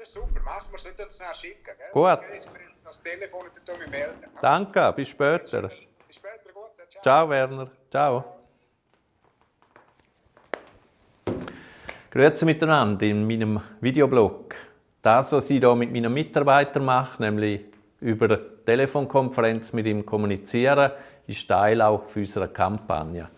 ist super. Machen wir es, sollten uns schnell schicken. Gell? Gut. Okay, das Telefon und dann mich melden. Danke, bis später. Bis später, gut. Ciao. Ciao, Werner. Ciao. Grüezi miteinander in meinem Videoblog. Das, was ich hier mit meinen Mitarbeitern mache, nämlich über Telefonkonferenz mit ihm kommunizieren, ist Teil auch unserer Kampagne.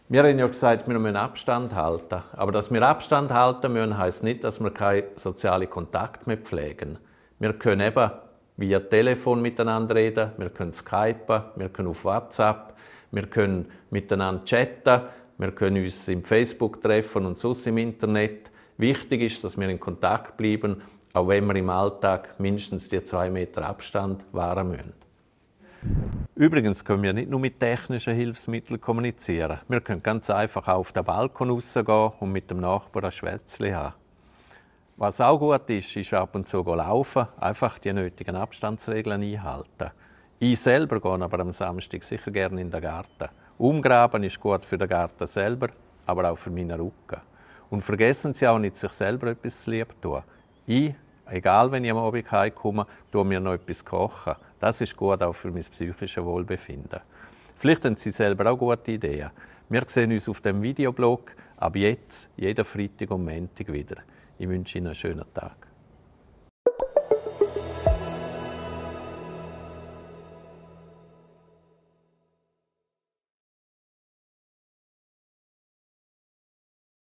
Wir haben ja gesagt, wir müssen Abstand halten. Aber dass wir Abstand halten müssen, heisst nicht, dass wir keinen sozialen Kontakt mehr pflegen. Wir können eben via Telefon miteinander reden, wir können skypen, wir können auf WhatsApp, wir können miteinander chatten, wir können uns im Facebook treffen und sonst im Internet. Wichtig ist, dass wir in Kontakt bleiben, auch wenn wir im Alltag mindestens die 2 Meter Abstand wahren müssen. Übrigens können wir nicht nur mit technischen Hilfsmitteln kommunizieren. Wir können ganz einfach auf den Balkon rausgehen und mit dem Nachbarn ein Schwätzchen haben. Was auch gut ist, ist ab und zu laufen, einfach die nötigen Abstandsregeln einhalten. Ich selber gehe aber am Samstag sicher gerne in den Garten. Umgraben ist gut für den Garten selber, aber auch für meinen Rücken. Und vergessen Sie auch nicht, sich selber etwas zu lieb tun. Ich, egal wenn ich am Abend heimkomme, tue mir noch etwas kochen. Das ist gut auch für mein psychisches Wohlbefinden. Vielleicht haben Sie selber auch gute Ideen. Wir sehen uns auf dem Videoblog ab jetzt, jeden Freitag und Montag wieder. Ich wünsche Ihnen einen schönen Tag.